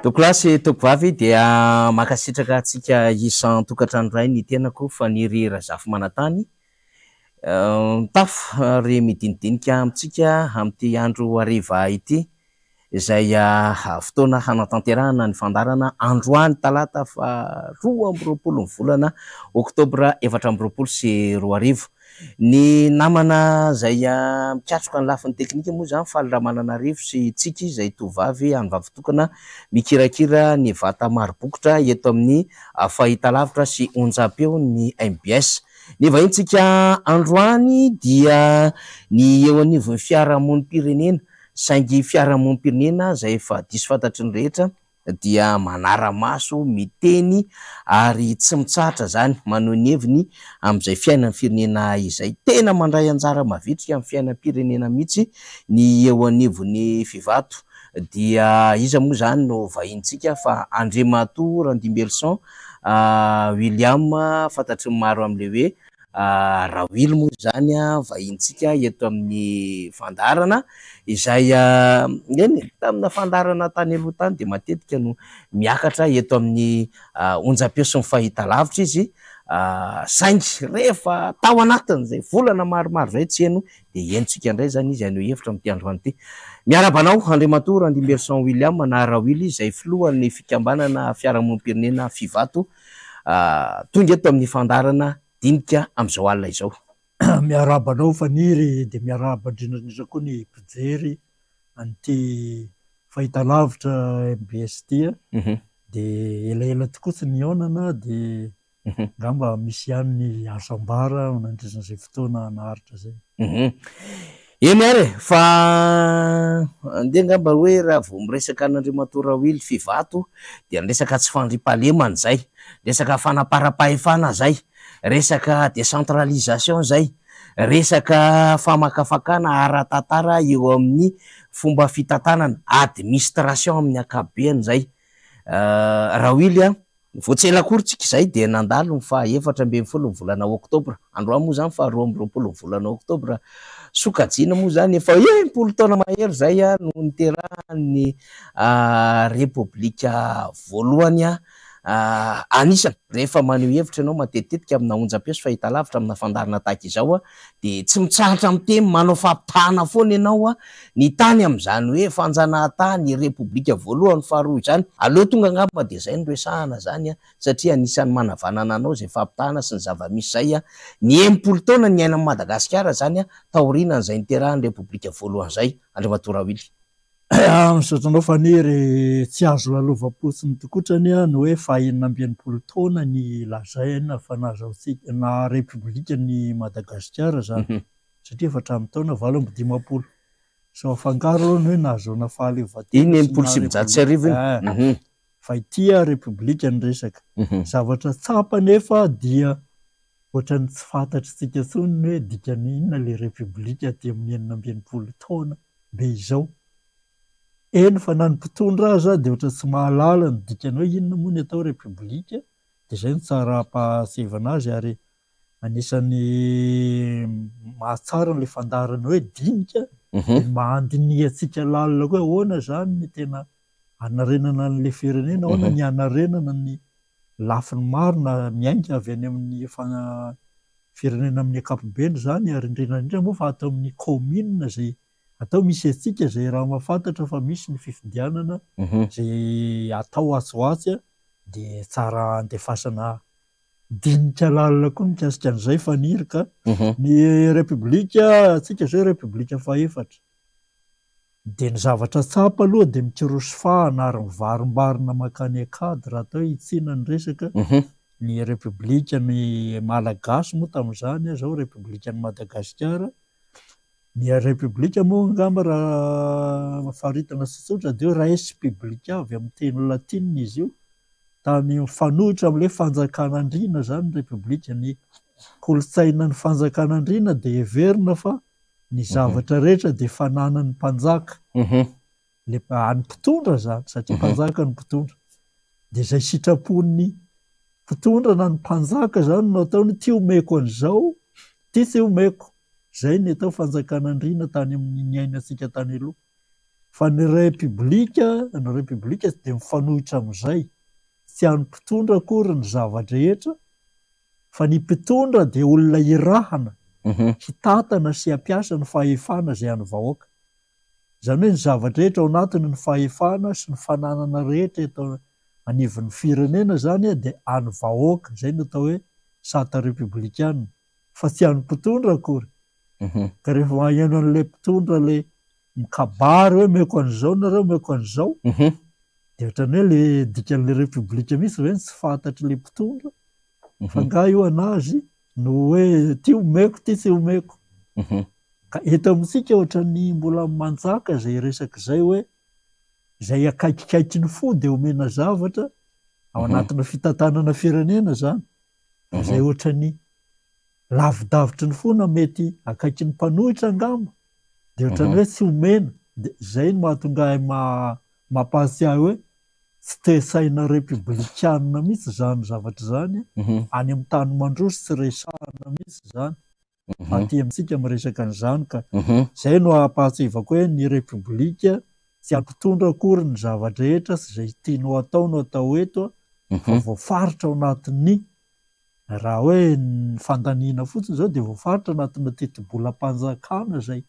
Tompokolahy sy tompokovavy dia mankasitraka antsika isan-tokantrano iray ny tenako Faniry Razafimanantany. Mitafo ary midinidinika amintsika amin'ity andro hariva ity izay fotoana hanatanterahana ny fandaharana androany talata faha 22 ny volana oktobra 2024. Ny namana izay mikatroka ny lafiny teknika moa izany Faly Ramananarivo sy Tsiky izay tovovavy any Vavitokana mikirakira ny vata maro bokotra eto amin'ny fahitalavitra sy onjam-peo ny mbs. Ny vahintsika androany dia ny eo anivon'ny fiarahamonim-pirenena saingy fiarahamonim-pirenena izay efa diso fantatry ny rehetra dia manara-maso, miteny ary tsy mitsahatra izany maneho ny heviny amin'izay fiainan'ny firenena izay. Tena mandray anjara mavitrika amin'ny fiainam-pirenena mihitsy ny eo anivon'ny Fivato. Dia iza moa izany no vahinintsika fa Andriamatoa Randimbelison William, fantatry ny maro amin'ilay hoe Rawily moa izany vahinintsika eto amin'ny fandaharana izay eny e, tamina fandaharana tany aloha tany dia matetika no miakatra eto amin'ny onjam-peo sy ny fahitalavitra izy saingy rehefa tao anatin'izay volana maromaro izay tsy heno dia henontsika indray izany izy haneho hevitra amin'ity androany ity. Miarahaba anao Andriamatoa Randimberson William na Rawily izay filohan'ny fikambanana fiarahamonim-pirenena Fivato Tonga eto amin'ny fandaharana dinika amin'izao alina izao. Miarahaba anao Faniry dia miarahaba indrindra indrindra koa ny mpijery an'ity fahitalavitra mbs ity a. Dia elaela tokoa tsy nihaonana dia angamba misy ihany ny azo ambara nandritra izay fotoana naharitra izay. Eny ary e, fa andeha angamba hoe raha vao miresaka an'Andriamatoa Rawily Fivato dia ny resaka tsy fandriampahalemana izay, resaka fanaparam-pahefana izay, resaka décentralisation izay, resaka famakafakana ara-tantara eo amin'ny fomba fitantanana, administration amin'ny ankapobeny izay. Rawily a! Vao tsy ela akory tsika izay dia nandalo ny faha 14 ny volana oktobra, androany moa izany faha 22 ny volana oktobra, sokajiana moa izany efa 60 taona mahery izay no niterahan'ny Repoblika voalohany anisany. Rehefa maneho hevitra ianao matetitetika amina onjam-peo sy fahitalavitra amina fandaharana tahaka izao dia tsy mitsahatra miteny manao fampitahana foana ianao ny tany amin'izany hoe fanjanahantany, repoblika voalohany, faharoa izany. Aleo tonga angamba dia izay no resahana izany satria anisan'ny manavanana anao izay fampitahana sy ny zava-misy izay. Ny 60 taona niainan'i Madagasikara izany taorianan'izay niterahan'ny repoblika voalohany izay, Andriamatoa Rawily. Misaotra anao Faniry, tsy azo lalovam-potsiny tokotra anie ny hoe faha 66 taona ny lazaina fa nahazahoantsika, naha Repoblika an'i Madagasikara izany, satria efa hatramin'ny taona 58. Sao afangaro aloha ny hoe nahazoana fahaleovantena Iny sy ny naha 1960 iny. Repoblika. Fa ity Repoblika ny resaka. Zavatra tsapa anefa dia ohatran'ny tsy fantatr'tsika intsony ny hoe dikan'ny inona ilay Repoblika aty amin'ny 66 taona. be izao. Eny fa na ny mpitondra aza dia ohatran'ny tsy mahalala ny dikany hoe inona moa ny atao repoblika dia izay no tsara hampahatsiahivana azy ary anisan'ny mahatsara an'ilay fandaharana hoe dinika dia ny mba handinihantsika lalina koa hoe ahoana izany ny tena hanarenana an'ilay firenena, ahoana ny hanarenana ny lafiny maro na miainga avy any amin'ny firenena amin'ny ankapobeny izany ary indrindra indrindra moa fa ato amin'ny kaominina izay atao misy antsika izay raha mahafantatra fa misy ny fifidianana izay atao atsy ho atsy dia tsara andefasana dinika lalina koa mikasika an'izay Faniry ka. Ny repoblika antsika izao repoblika fahefatra. Dia ny zavatra tsapa aloha dia mikiroso fahana ary mivarimbarina mankany an-kady raha atao hoe hitsiana ny resaka, ny Repoblika ny Malagasy moa tamin'izany izao Repoblikan'i Madagasikara, ny Repoblika moa angamba raha faritana tsotsotra dia hoe res publica avy amin'ny teny latinina izy io, tany mifanohitra amin'ilay fanjakan'andriana izany ny Repoblika, ny kolontsainan'ny fanjakan'andriana dia heverina fa Ny zavatra rehetra dia fananan'ny mpanjaka, le an'ny mpitondra zany, satria mpanjaka no mpitondra. Dia izay sitrapon'ny mpitondra na ny mpanjaka zany no ataony, ity omeko an'izao, ity tsy omeko. Izay ny atao fanjakan'andriana tany amin'ny niainantsika tany aloha. Fa ny Repoblika, ny Repoblika dia mifanohitra amin'izay. Tsy an'ny mpitondra akory ny zava-drehetra, fa ny mpitondra dia olona irahana hitantana sy hampiasa ny fahefana izay an'ny vahoaka. Izany hoe ny zava-drehetra ao anatiny, ny fahefana sy ny fananana rehetra eto anivon'ny firenena izany dia an'ny vahoaka. Izay no atao hoe sata repoblikana, fa tsy an'ny mpitondra akory. Ka rehefa maheno an'ilay mpitondra ilay mikabary hoe omeko an'izao nareo, omeko an'izao, dia ohatran'ny hoe le dikan'ilay repoblika mihitsy ve no tsy fantatr'ilay mpitondra? Fa angaha io an'azy no hoe ty omeko, ty tsy omeko. Ka eto amintsika ohatran'ny mbola manjaka izay resaka izay hoe izay akaikikaiky ny fo dia omena zavatra ao anatina fitantanana firenena izany. Izay ohatran'ny lavidavitry ny fo na mety akaikin'ny mpanohitra angamba dia ohatran'ny hoe tsy omena dia izay no mahatonga ahy mampahatsiahy hoe tsy toe-tsaina repoblikanina mihitsy izany zavatra izany, any amin'ny tany mandroso tsy resahana mihitsy izany fa aty amintsika miresaka an'izany ka izay no ampahatsiahivako hoe ny repoblika tsy hampitondra akory ny zava-drehetra sy izay tianao atao no atao eto fa voafaritra ao anatin'ny Raha hoe ny fandaniana fotsiny izao dia voafaritra anatina tetibolam-panjakana izay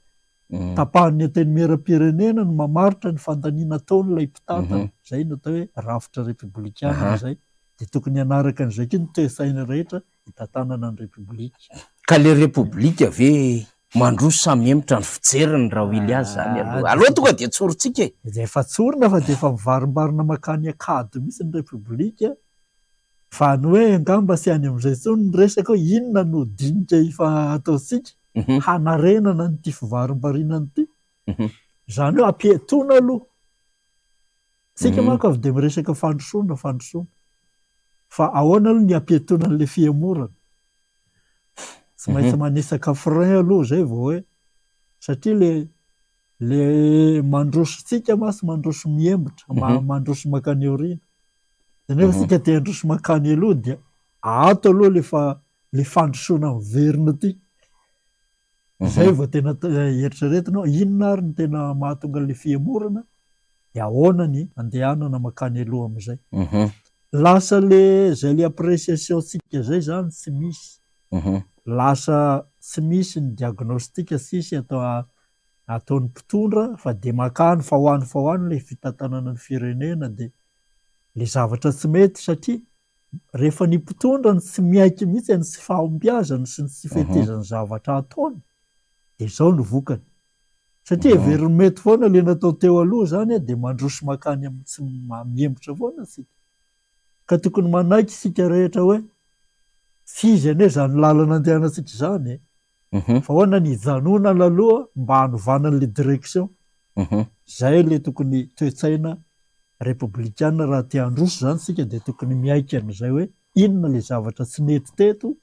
tapahan'ny Antenimierampirenena no mamaritra ny fandaniana ataon'ilay mpitantana. Izay no atao hoe rafitra repoblikana izay. Dia tokony hanaraka an'izay koa ny toe-tsaina rehetra hitantanana ny Repoblika. Ka le Repoblika ve mandroso sa mihemotra ny fijeriny Raoiliazy zany aloha? Aleo tonga dia tsorintsika e! Dia efa tsorina fa dia efa mivarimbarina mankany an-kady mihitsy ny Repoblika. Fa ny hoe angamba tsy any amin'izay intsony ny resaka hoe inona no dinika efa ataontsika hanarenana an'ity fivarimbarinana ity. Izany hoe ampiatoana aloha. Isika manko avy dia miresaka fandrosoana, fandrosoana. Fa ahoana aloha ny hampiatoana an'ilay fihemorana? Tsy maintsy manisaka frein aloha izay vao hoe satria le le mandroso tsika mantsy mandroso mihemotra, mandroso mankany aoriana. Dia nefa tsika te handroso mankany aloha dia ato aloha le fa le fandrosoana miverina aty. Izay vao tena eritreretina hoe inona ary no tena mahatonga an'ilay fihemorana dia ahoana ny andehanana mankany aloha amin'izay. Lasa le zay le appréciation tsika zay zany tsy misy. Lasa tsy misy ny diagnostic tsisy atao ataon'ny mpitondra fa dia makany fa ho any fa ho any ilay fitantanana ny firenena dia ilay zavatra tsy mety satria rehefa ny mpitondra no tsy miaiky mihitsy ny tsy fahombiazany sy ny tsy fetezan'ny zavatra ataony dia izao no vokany satria heveriny mety foana ilay natao teo aloha izany dia mandroso makany amin'ny tsy mihemotra foana isika ka tokony manaiky isika rehetra hoe tsy izy anie izany lalana andehanantsika izany e. Fa ahoana ny hijanonana aloha mba hanovana an'ilay direction. Izay ilay tokony toe-tsaina repoblikana raha te handroso izany isika dia tokony miaiky an'izay hoe inona ilay zavatra tsy nety teto,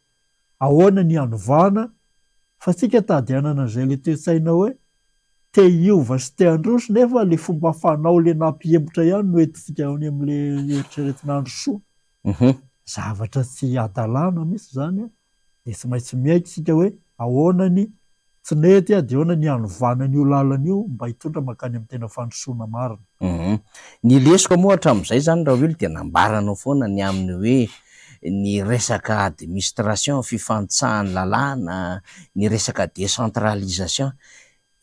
ahoana ny hanovana, fa tsika tady hanana an'izay ilay toe-tsaina hoe te hiova sy te handroso nefa ilay fomba fanao ilay nampihemotra ihany no entintsika any amin'ilay eritreretina handrosoana. Zavatra tsy hadalana mihitsy izany an. dia tsy maintsy miaiky isika hoe ahoana ny tsy nety dia ahoana ny hanovana an'io lalana io mba hitondra mankany amin'ny tena fandrosoana marina. Ny lesoka moa hatramin'izay izany Raoul dia nambaranao foana ny amin'ny hoe ny resaka administration, fifantsahan'ny lalàna, ny resaka décentralisation.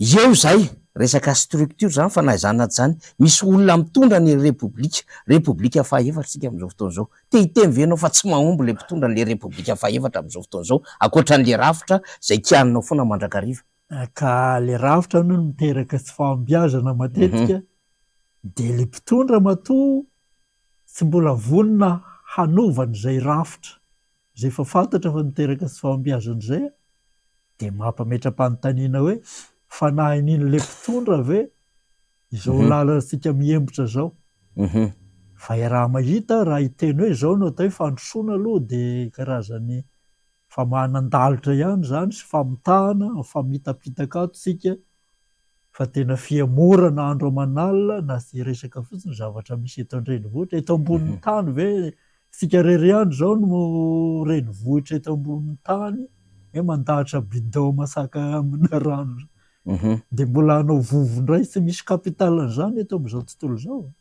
Eo izay, resaka structure izany fa na izany na tsy izany, misy olona mitondra ny Repoblika, Repoblika fahaefatra isika amin'izao fotoana izao. Te hiteny ve ianao fa tsy mahomby ilay mpitondra an'ilay Repoblika fahaefatra amin'izao fotoana izao, ankoatra an'ilay rafitra izay kianinao foana mandrakariva? Ka ilay rafitra aloha no miteraka tsy fahombiazana matetika, dia ilay mpitondra matoa tsy mbola vonona hanova an'izay rafitra izay efa fantatra fa niteraka tsy fahombiazana izay dia mampametra-panontaniana hoe fanahin'in'ilay mpitondra ve izao lalantsika mihemotra izao? Fa iaraha-mahita raha hiteny hoe izao no atao hoe fandrosoana aloha dia karazan'ny famahanan-dalitra ihany izany sy famitahana, mifamitapitaka ato isika fa tena fihemorana andro aman'alina na tsy hiresaka fotsiny zavatra misy eto an-drenivohitra, eto ambonin'ny tany ve isika irery ihany izao no renivohitra eto ambonin'ny tany hoe mandahatra bidon masaka amina rano. Dia mbola hanao vovo indray, tsy misy capital an'izany eto amin'izao tontolo izao.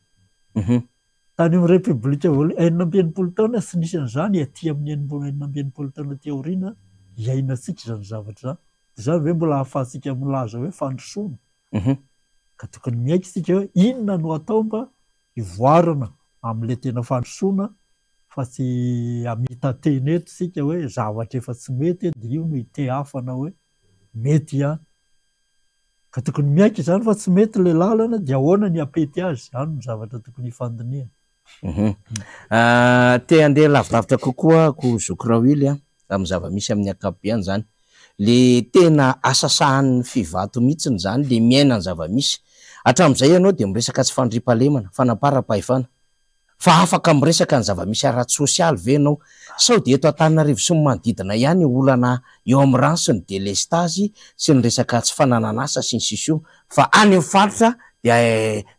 Tany amin'ny Repoblika voalohany, 66 taona tsy nisy an'izany, aty amin'ny 66 taona aty aoriana iainantsika izany zavatra izany. Dia izany ve mbola ahafahantsika milaza hoe fandrosoana? Ka tokony miaiky isika hoe inona no atao mba hivoarana amin'ilay tena fandrosoana fa tsy hamita-tena eto isika hoe zavatra efa tsy mety dia io no hitehafana hoe mety ihany. Ka tokony miaiky izany fa tsy mety ilay lalana dia ahoana ny hampety azy, izany no zavatra tokony hifandinihana. Te handeha lavidavitra kokoa aho zoky Rawily a, amin'ny zava-misy amin'ny ankapobeny izany. Le tena asa sahanin'ny Fivato mihitsiny izany, le miaina ny zava-misy. Hatramin'izay ianao dia miresaka tsy fandriampahalemana, fanamparam-pahefana. Fa afaka miresaka ny zava-misy ara-tsosialy ve ianao? Sao dia eto Antananarivo sy ny manodidina ihany io olana eo amin'ny rano sy ny delestazy sy ny resaka tsy fananan'asa sy ny sisa io fa any amin'ny faritra dia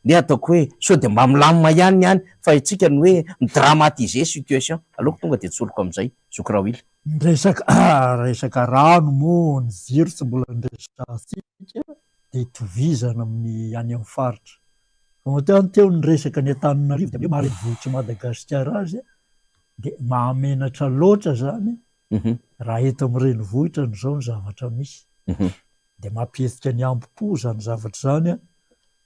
ndeha ataoko hoe sao dia mba milamina ihany ny any fa itsika ny hoe mi-dramatiser situation. Aleoko tonga dia tsoriko amin'izay zoky Rawily. Ny resaka resaka rano moa ny jiro tsy mbola niresahantsika dia itovizana amin'ny any amin'ny faritra. Vao teo teo ny resaka ny Antananarivo dia maha renivohitr'i Madagasikara azy dia mahamenatra loatra zany raha eto amin'ny renivohitra no zao ny zavatra misy. Dia mampihetsika ny hambom-po zany zavatra zany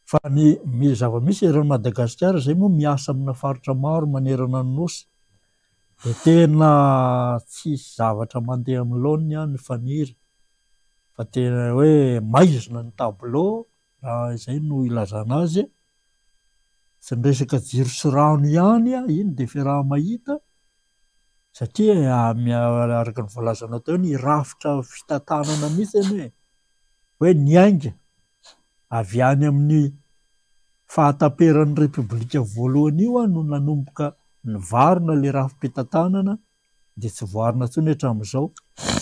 fa ny ny zava-misy eran'i Madagasikara zay moa miasa amina faritra maro manerana ny nosy dia tena tsisy zavatra mandeha amin'ny laoniny ny faniry fa tena hoe maizina ny tableau Raha izay no ilazana azy, tsy ny resaka jiro sy rano ihany, iny dia efa iaraha-mahita, satria araka ny voalazanao teo ny rafitra fitantanana mihitsy anie e, hoe niainga avy any amin'ny fahataperan'ny Repoblika voalohany io no nanomboka nivarina ilay rafi-pitantanana dia tsy voarina intsony hatramin'izao,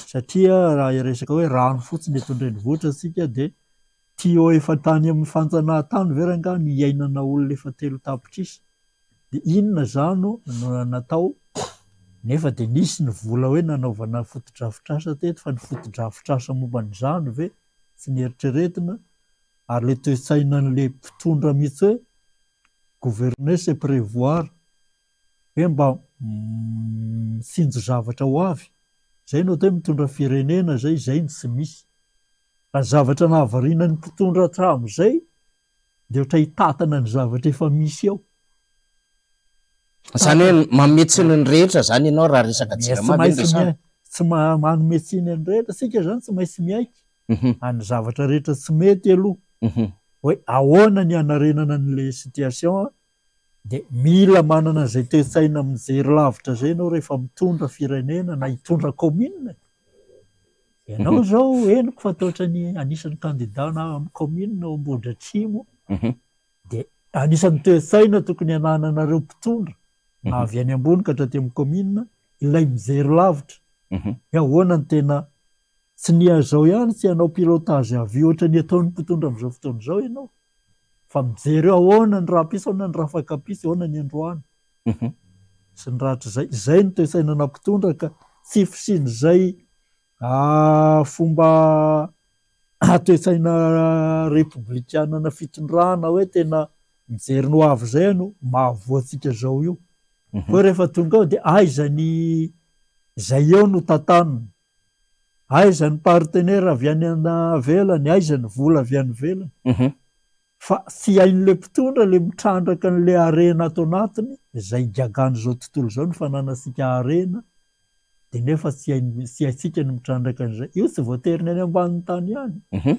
satria raha hiresaka hoe rano fotsiny eto an-drenivohitra isika dia Tuyau efa tany amin'ny fanjanahantany ve rangaha no iainana olona efa 3 tapitrisa? Dia inona izany no natao nefa dia nisy ny vola hoe nanaovana fotodrafitrasa teto fa ny fotodrafitrasa momba an'izany ve tsy neritreretina ary ilay toe-tsainan'ilay mpitondra mihitsy hoe gouverner c'est prévoir hoe mba mitsinjo zavatra ho avy, izay no atao hoe mitondra firenena izay, izay no tsy misy. Fa ny zavatra nahavariana ny mpitondra hatramin'izay dia ohatra hitatana ny zavatra efa misy eo. Izany hoe manome tsiny ny rehetra izany ianao raha resaka jirama ve no resahana? Tsy manome tsiny ny rehetra, isika izany tsy maintsy miaiky any zavatra rehetra tsy mety aloha. Hoe ahoana ny hanarenana an'ilay situation dia mila manana an'izay toe-tsaina mijery lavitra izay ianao rehefa mitondra firenena na hitondra kaominina e. Ianao izao henoko fa toa ohatran'ny anisan'ny kandida na amin'ny kaominina ao Ambohidratrimo dia anisan'ny toe-tsaina tokony hanananareo mpitondra na avy any ambony ka hatraty amin'ny kaominina ilay mijery lavitra hoe ahoana ny tena tsy ny azao ihany tsy hanao pilotage avy ohatran'ny ataon'ny mpitondra amin'izao fotoana izao ianao fa mijery eo ahoana ny rahampitso, ahoana ny rafakampitso, ahoana ny androany sy ny rahatrizay. Izay no toe-tsaina nampitondra ka tsy fisian'izay fomba toe-tsaina repoblikanana fitondrana hoe tena mijery ny ho avy izay no mahavoa antsika izao io. Hoe rehefa tonga ao dia aiza ny izay eo no tantanina. Aiza ny partenaire avy any ivelany, aiza ny vola avy any ivelany. Fa tsy hain'ilay mpitondra ilay mitrandraka an'ilay harena ato anatiny, izay igagan'izao tontolo izao ny fananantsika harena, dia nefa tsy hainy, tsy haintsika ny mitrandraka an'izay. Io tsy voatery ny any ambanin'ny tany ihany.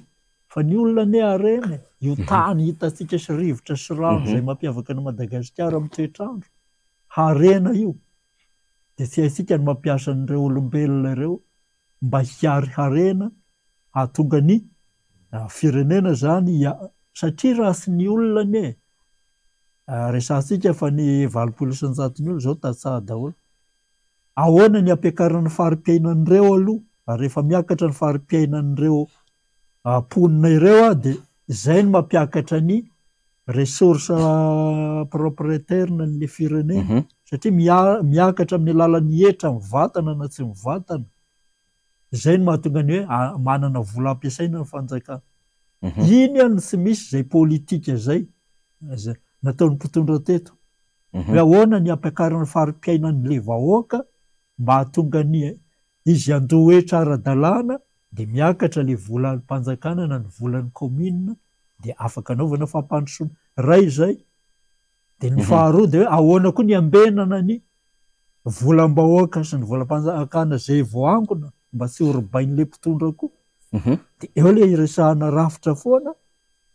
Fa ny olona anie harena e. Io tany hitantsika sy rivotra sy rano izay mampiavaka an'i Madagasikara amin'ny toetr'andro, harena io. dia tsy haintsika ny mampiasa an'ireo olombelona ireo mba hiary harena hahatonga ny firenena izany satria raha tsy ny olona anie resahantsika fa ny 80% ny olona izao tantsaha daholo. Ahoana ny hampiakarana ny fari-piainan'ireo aloha? Ary rehefa miakatra ny fari-piainan'ireo mponina ireo dia izay no mampiakatra ny ressource propre interne an'ilay firenena satria miakatra amin'ny alalan'ny hetra mivantana na tsy mivantana. Izay no mahatonga ny hoe manana vola ampiasaina ny fanjakana. Iny no tsy misy izay politika izay nataon'ny mpitondra teto. Hoe ahoana ny hampiakarana ny fari-piainan'ilay vahoaka mba hahatonga ny izy handoa hetra ara-dalàna dia miakatra ilay volam-panjakana na ny volan'ny kaominina dia afaka anaovana fampandrosoana. Iray izay. Dia ny faharoa dia hoe ahoana koa ny ambenana ny volam-bahoaka sy ny volam-panjakana izay voaangona mba tsy ho robain'ilay mpitondra koa. Dia eo ilay iresahana rafitra foana,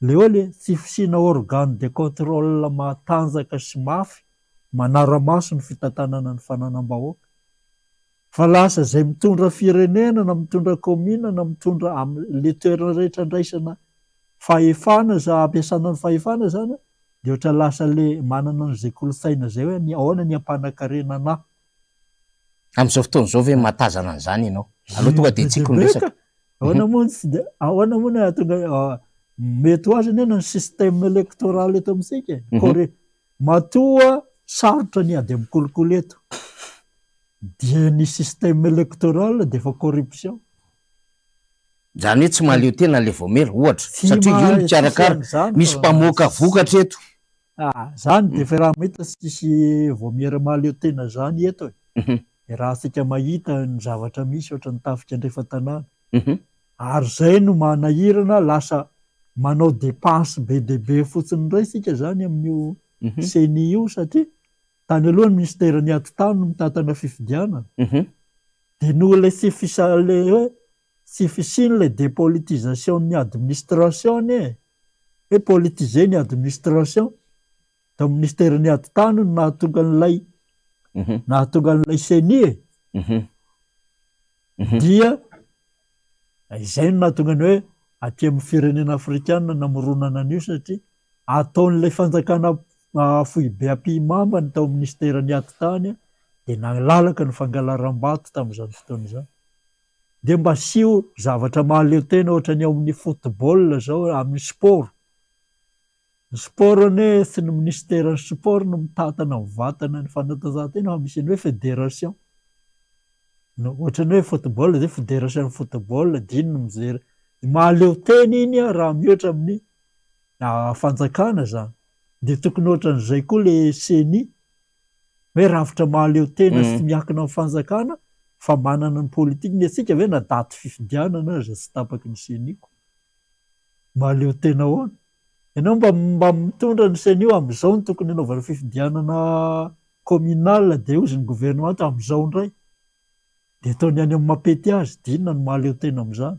ilay eo ilay tsy fisiana organe de contrôle matanjaka sy mafy manara-maso ny fitantanana ny fananam-bahoaka. Fa lasa izay mitondra firenena na mitondra kaominina na mitondra amin'ilay toerana rehetra andraisana fahefana za ampiasana ny fahefana izany dia ohatra lasa le manana an'izay kolontsaina izay hoe ny ahoana ny hampanakarena anah. Amin'izao fotoana izao ve mahatazana an'izany ianao? Aleo tonga dia tsiko ny resaka. Ahoana moa ny tsy dia ahoana moa ny hahatonga mety ho azy anie ny système électoral eto amintsika e. Coré matoa sarotra ny ady amin'ny kolikoly eto dia ny système électoral dia efa corruption. Izany hoe tsy mahaleo tena ilay vaomiera, ohatra, satria io mikarakara, misy mpamoaka vokatra eto. Ah, zany dia efa raha mahita tsisy vaomiera mahaleo tena zany eto e. Dia raha tsika mahita ny zavatra misy ohatran'ny tafika andrefan-tanàna. Ary zay no manahirana lasa manao dépense be dia be fotsiny indray isika zany amin'io ceni io satria tany aloha ny minisiteran'ny atitany no mitantana fifidianana. Dia noho ilay tsy fisa- ilay hoe tsy fisian'ilay dépolitisation-n'ny administration anie e. Hoe politiser ny administration. Tao minisiteran'ny atitany no nahatonga an'ilay nahatonga an'ilay ceni e. Dia izay no nahatonga ny hoe aty amin'ny firenena afrikana namoronana an'io satria ataon'ilay fanjakana foibe ampihimamba ny tao minisiteran'ny atitany dia nalalaka ny fangalaram-bato tamin'izany fotoana izany. Dia mba asio zavatra mahaleo tena ohatran'ny ao amin'ny football zao amin'ny sport. Ny sport anie tsy ny minisiteran'ny sport no mitantana mivantana ny fanatanjahantena fa misy ny hoe federation. No ohatran'ny hoe football zay federation ny football dia iny no mijery. Mahaleo tena iny raha mihoatra amin'ny fanjakana zany. Dia tokony ohatran'izay koa le ceni hoe rafitra mahaleo tena sy tsy miankina amin'ny fanjakana fa manana ny politique. Ny antsika ve na daty fifidianana aza tsy tapaky ny ceni ko. Mahaleo tena ahoana? Ianao mba mba mitondra ny ceni io amin'izao no tokony hanaovana fifidianana communal dia hozy ny gouvernement amin'izao indray. Dia ataony any amin'ny mampety azy, dia inona no mahaleo tena amin'izany?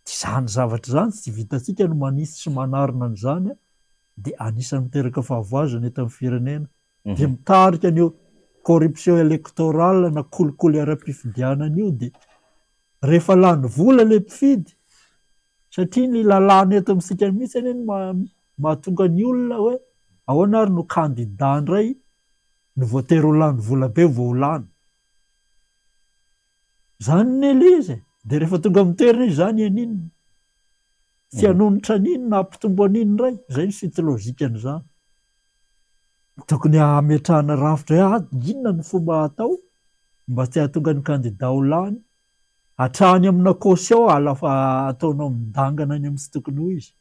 Izany zavatra izany tsy vitantsika ny manitsy sy manarina an'izany dia anisan'ny miteraka fahavoazana eto amin'ny firenena. Dia mitarika an'io corruption électorale na kolikoly ara-pifidianana io dia rehefa lany vola ilay mpifidy satria ny lalàna eto amintsika mihitsy anie no mahatonga ny olona hoe ahoana ary no candidat indray no voatery ho lany vola be vao ho lany. Zany anie ilay izy e! Dia rehefa tonga amin'ny toerana izy zany haninona? Tsy hanonitra an'iny na hampitombo an'iny indray? Izay ny suite logique-n'izany. Tokony hametrahana rafitra hoe ah, inona ny fomba atao mba tsy hahatonga ny kandida ho lany hatrany amina caution alafa ataonao midangana any amin'ny tsy tokony ho izy.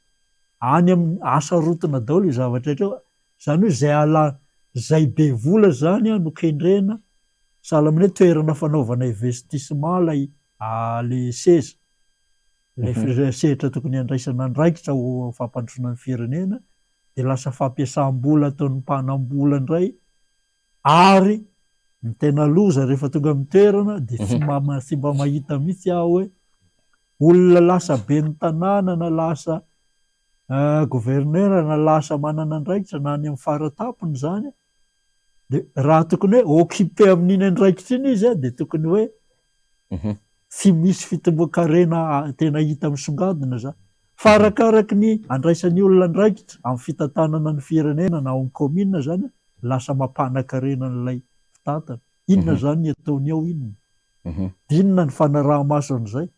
Any amin'ny asa rotina daholo io zavatra io. Izany hoe izay ala izay be vola izany no kendrena sahala amin'ny hoe toerana fanaovana investissement ilay ilay seza. Ilay sehatra tokony handraisana andraikitra ho fampandrosoana ny firenena dia lasa fampiasam-bola ataon'ny mpanam-bola indray ary ny tena loza rehefa tonga amin'ny toerana dia tsy mba tsy mba mahita mihitsy aho hoe olona lasa ben'ny tanàna na lasa gouverneur na lasa manana andraikitra na any amin'ny fara-tampony izany dia raha tokony hoe occupé amin'iny andraikitra iny izy dia tokony hoe tsy misy fitomboan-karena tena hita misongadina izany. Fa arakaraky ny andraisan'ny olona andraikitra amin'ny fitantanana ny firenena na ao amin'ny kaominina izany, lasa mampanan-karena an'ilay mpitantana. Inona izany ny ataony ao inona? Dia inona ny fanaraha-maso an'izay?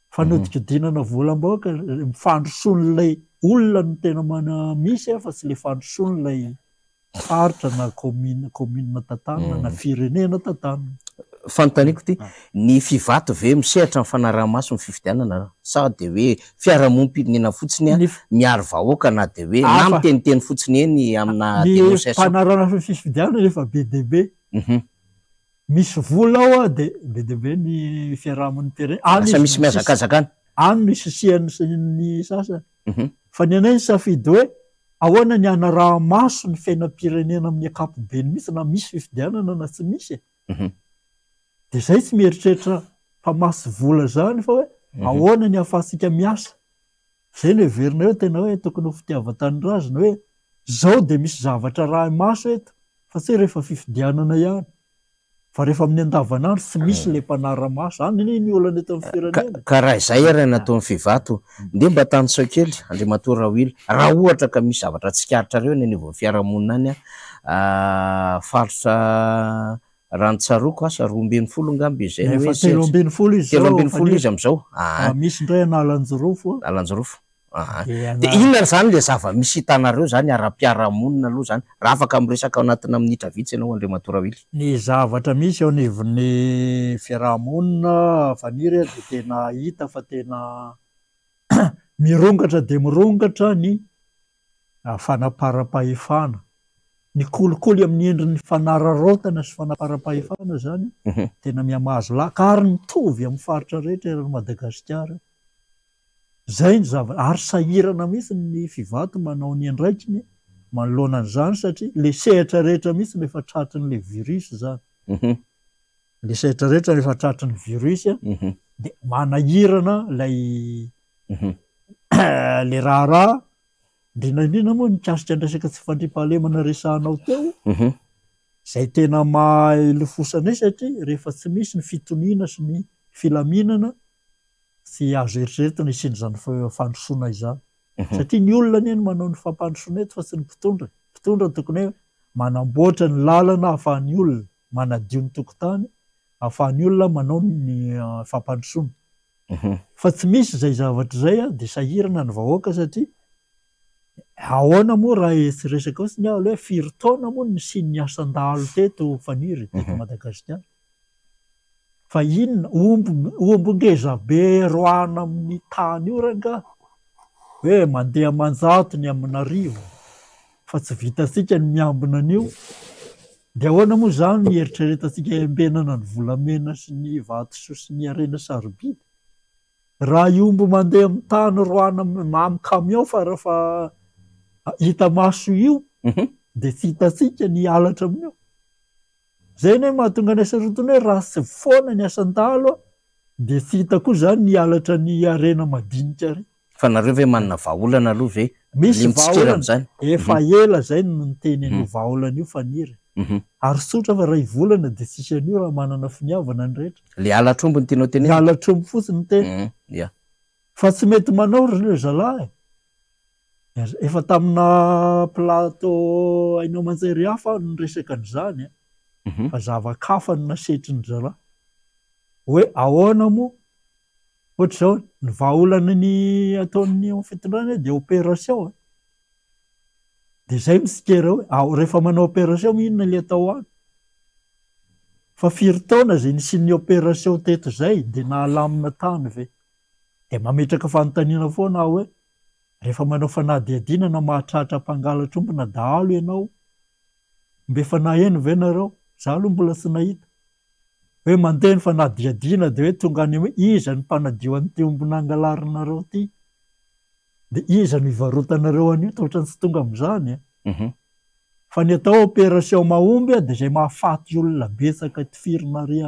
Fanodikodinana volam-bahoaka, ny fandrosoan'ilay olona no tena mana misy fa tsy ilay fandrosoan'ilay faritra na commune, commune tantanina na firenena tantanina. Fanontaniako ity, ny Fivato ve misehatra amin'ny fanaraha-maso ny fifidianana sa dia hoe fiarahamonim-pirenena fotsiny miaro vahoaka na dia hoe na miteniteny fotsiny eny amina dénonciation? Ny mpanarahana fifidianana efa be dia be. Misy vola ao dia be dia be ny fiarahamonim-pirenena. Any Lasa misy mihazakazaka any. Any no isisihan'ny ny sasany. Fa ny anay ny safidy hoe ahoana ny hanaraha-maso ny fiainam-pirenena amin'ny ankapobeny mihitsy na misy fifidianana na tsy misy e. Dia izay tsy mieritreritra mpamatsy vola izany fa hoe ahoana ny ahafahantsika miasa. Izay no heverina hoe tena hoe tokony ho fitiavan-tanindrazana hoe izao dia misy zavatra arahi-maso eto fa tsy hoe rehefa fifidianana ihany fa rehefa amin'ny andavanandro tsy misy ilay mpanara-maso. Izany anie ny olana eto amin'ny firenena e. Ka raha izay ary ny nataon'ny Fivato, ndeha mba tanisao kely Andriamatoa Rawila, raha ohatra ka misy zavatra tsikaritrareo eny anivon'ny fiarahamonina any, faritra Raha ny tsaroako asa 12 angamba izay no hoe Efa 13 izy izao 13 izy amin'izao. Aa. Misy indray an'Alanjirofo. Alanjirofo. Aa. Dia inona ary izany ilay zava-misy hitanareo izany ara-piarahamonina aloha izany? Raha afaka miresaka ao anatina minitra vitsy ianao Andriamatoa Rawily. Ny zavatra misy eo anivon'ny fiarahamonina Faniry dia tena hita fa tena mirongatra dia mirongatra ny fanaparam-pahefana. Ny kolikoly amin'ny endriny fanararaotana sy fanaparam-pahefana izany tena mihamahazo laka ary mitovy amin'ny faritra rehetra eran'i Madagasikara. Izay ny zava-, ary sahirana mihitsy ny Fivato manao ny andraikiny manoloana an'izany satria ilay sehatra rehetra mihitsy no efa tratrin'ilay virus izany. Ilay sehatra rehetra no efa tratrin'ny virus dia manahirana ilay Ilay raharaha, indrindra indrindra moa nikasika ny resaka tsy fandriampahalemana resahanao teo, izay tena maha-hilofosa anay satria rehefa tsy misy ny fitoniana sy ny filaminana, tsy azo eritreretina hisian'izany fandrosoana izany. Satria ny olona anie no manao ny fampandrosoana eto fa tsy ny mpitondra e. Mpitondra tokony hoe manamboatra ny lalana ahafahan'ny olona manadio ny tokotany, ahafahan'ny olona manao ny fampandrosoana. Fa tsy misy izay zavatra izay dia sahirana ny vahoaka satria ahoana moa raha tsy resaka fotsiny aho aloha hoe firy taona moa no nisian'ny asan-dahalo teto Faniry, teto Madagasikara. Fa inona, omby omby ngeza be roahina amin'ny tany io rangaha hoe mandeha aman-jatony amin'arivo fa tsy vitantsika ny miambina an'io. Dia ahoana moa izany ny hieritreretantsika hiambenana ny volamena sy ny vatosoa sy ny harena sarobidy? Raha io omby mandeha amin'ny tany roahina amin'ny camion farafa hita maso io dia tsy hitantsika ny halatra amin'io. Izay anie mahatonga anay sarotiny hoe raha tsy foana ny asan-dahalo dia tsy hita koa izany ny halatra ny harena madinika ary. Fa nareo ve manana vahaolana aloha ve Misy le mitsikera vahaolana, amin'izany? efa ela zay no niteny an'io vahaolana io Faniry. Ary tsotra fa ray volana dia tsisy an'io raha manana finiavana ny rehetra. Le halatr'omby no tianao Le tenenina? halatr'omby fotsiny no tena. Ya. Fa tsy mety manao ry le zalahy e. Efa tamina plateau haino aman-jery hafa aho no niresaka an'izany a. Fa zava-kafa no nasetrin'ny zalahy. Hoe ahoana moa Ohatr'izao, ny vahaolana ny ataon'ny ao fitondrana dia opération e. Dia izay mitsikera hoe, ao rehefa manao opération moa inona ilay atao any? Fa firy taona izay nisian'ny opération teto izay dia nahalamina tany ve? Dia mametraka fanontaniana foana aho hoe, rehefa manao fanadihadiana na mahatratra mpangalatra omby na dahalo ianao, mba efa naheno ve nareo? Za aloha mbola tsy nahita. Hoe mandeha ny fanadihadiana dia hoe tonga any hoe iza no mpanadio an'ity omby nangalarinareo ity? Dia iza no ivarotanareo an'io? Toa ohatran'ny tsy tonga amin'izany e. Fa ny atao opération mahomby dia izay mahafaty olona betsaka tifirina ary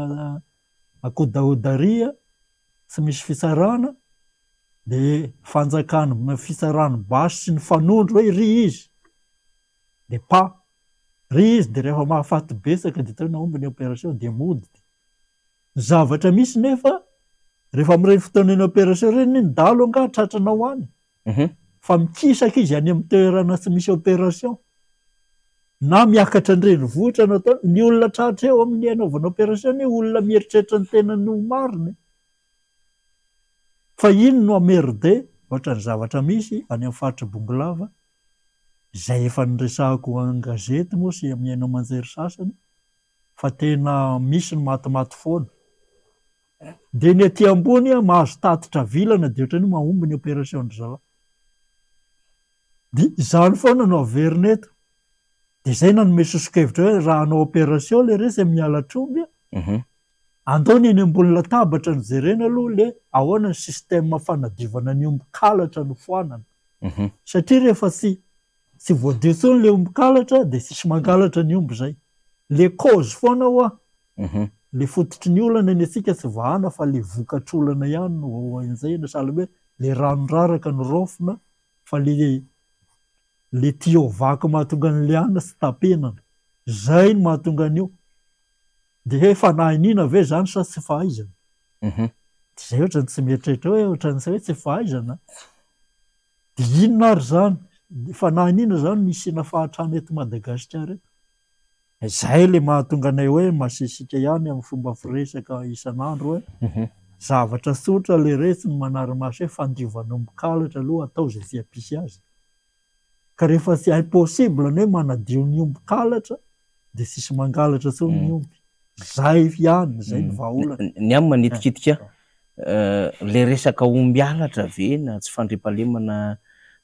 akodahoda ary tsy misy fitsarana dia fanjakana fitsaran'ny basy sy ny fanondro hoe ry izy dia pa Ry izy dia rehefa mahafaty betsaka dia teo nahomby ny opération dia mody dia. Ny zavatra misy nefa rehefa amin'ireny fotoanan'ny opération ireny ny dahalo angaha tratranao any fa mikisaka izy any amin'ny toerana tsy misy opération na miakatra an-drenivohitra no ataony, ny olona tratra eo amin'ny anaovana opération anie olona mieritreritra ny tenany ho marina e. Fa iny no emmerde ohatran'ny zavatra misy any amin'ny faritr'i Bongolava izay efa niresahako an-gazety moa sy amin'ny haino aman-jery sasany. Fa tena misy ny matimaty foana. Dia ny aty ambony mahazo tatitra vilana dia ohatran'ny hoe mahomby ny opération-dry zalahy. Dia izany foana no averina eto. Dia izay nanome soso-kevitra hoe raha hanao opération le resy amin'ny halatr'omby, andao ny eny ambony latabatra no jerena aloha le ahoana ny système fanadiovana ny omby kalatra no foanana. Satria rehefa tsy tsy voadio intsony le omby kalatra dia tsisy mangalatra ny omby izay. Le cause foana hoa, le fototry ny olana ny antsika tsy vahana fa le vokatr'olana ihany no enjehina sahala hoe le rano raraka no raofina fa le le tuyau vaky mahatonga an'i liana tsy tapenana. Zay no mahatonga an'io. De hoe fanahiniana ve zany sa tsy fahaizana? De zay ohatrany tsy mieritreritra hoe ohatrany hoe tsy fahaizana. De inona ary zany? Fanahiniana zany no isiana fahantrana eto Madagasikara eto. Zay le mahatonga anay hoe masesika ihany amin'ny fomba firesaka isan'andro hoe zavatra tsotra le retsy ny manara-maso hoe fandiovana omby kalatra aloha atao izay tsy hampisy azy. Ka rehefa tsy impossible ny hoe manadio ny omby kalatra dia tsisy mangalatra intsony ny omby. Zay ihany, zay ny vahaolana. Ny ahy manitikitika Le resaka omby halatra ve na tsy fandriampahalemana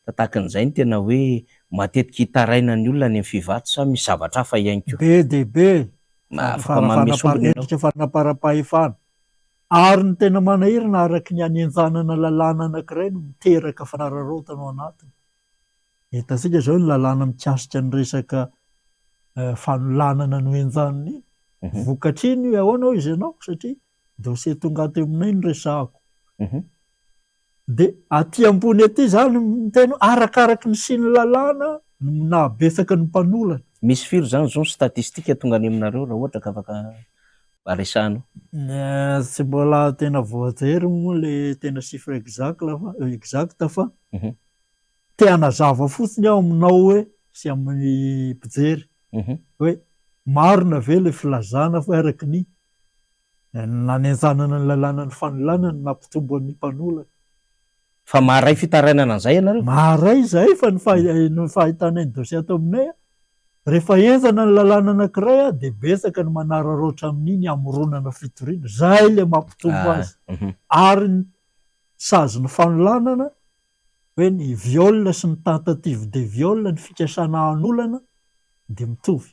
tatakin'izay no tena hoe matetika itarainan'ny olona any amin'ny Fivato sa misy zavatra hafa ihany koa? Be dia be Afaka manome sombiny ianao. Endrika fanaparam-pahefana. Ary ny tena manahirana araka ny hanenjanana lalàna anankiray no miteraka fanararaotana ao anatiny. Hitantsika izao ny lalàna mikasika ny resaka fanolanana nohenjanina iny. Vokatr'iny hoe ahoana hoy izy ianao satria Dossier tonga ato aminay no resahako. Dia aty ambony aty izany miteny hoe arakaraky ny sian'ny lalàna no nahabetsaka ny mpanolana. Misy firy izany izao ny statistique tonga any aminareo raha ohatra ka afaka mba resahanao? Tsy mbola tena voajery moa le tena chiffre exact fa exact fa te hanazava fotsiny aho aminao hoe sy amin'ny mpijery hoe marina ve le filazana fa araky ny Nanenjanana ny lalànan'ny fanolanana no nampitombo ny mpanolana. Fa maharay fitarainana an'izay ianareo? Maharay izahay fa ny fahitanay ny dossier ato aminay, rehefa henjana ny lalàna anankiray dia betsaka ny manararaotra amin'iny hamoronana fitoriana. Izay ilay mampitombo azy. Ary ny sazin'ny fanolanana, hoe ny viol sy ny tentative de viol, ny fikasana hanolana dia mitovy.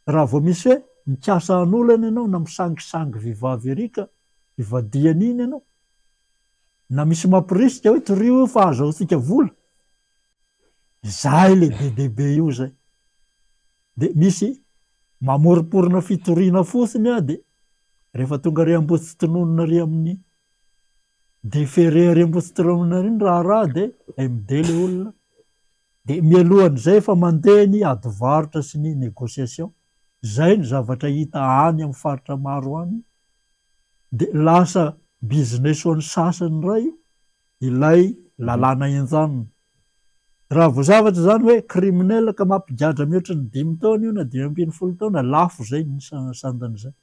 Raha vao misy hoe mikasa hanolana ianao na misangisangy vehivavy ery ka ivadihana iny ianao, na misy mampirisika hoe torio io fa ahazahoantsika vola, izay le be dia be io izay. Dia misy mamoromporona fitoriana fotsiny aho dia rehefa tonga ary Ambohitsitononina ary amin'ny déféré ary Ambohitsitononina ary ny raharaha dia MD le olona. Dia mialohan'izay efa mandeha ny ady varotra sy ny négociation, izay no zavatra hita any amin'ny faritra maro any, dia lasa business ho an'ny sasany indray ilay lalàna henjanina. Raha vao zavatra izany hoe criminel ka mampigadra mihoatra ny dimy taona io na 15 taona, lafo izay ny sandan'izay.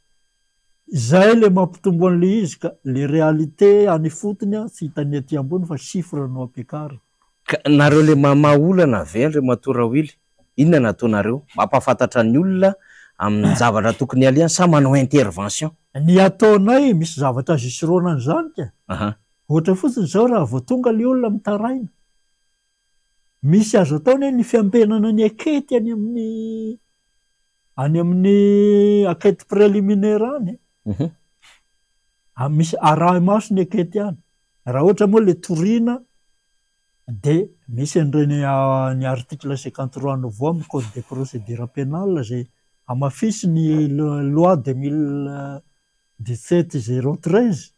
Izay ilay mampitombo an'ilay izy ka, le réalité any ifotony tsy hitan'ny aty ambony fa chiffre no ampiakarina. Ka nareo le mamaha olana ve Andriamatoa Rawily? Inona no ataonareo? Mampahafantatra ny olona amin'ny zavatra tokony alehany sa manao intervention? Ny ataonay, misy zavatra azo isorohana an'izany ka. Ohatra fotsiny izao raha vao tonga le olona mitaraina, misy azo atao anie ny fiambenana ny akety any amin'ny any amin'ny enquête préliminaire any e. Misy arahi-maso ny akety any. Raha ohatra moa le toriana dia misy an'ireny ny article 53 nouveau amin'ny code de procédure pénale izay hamafisin'ny loi 2017 013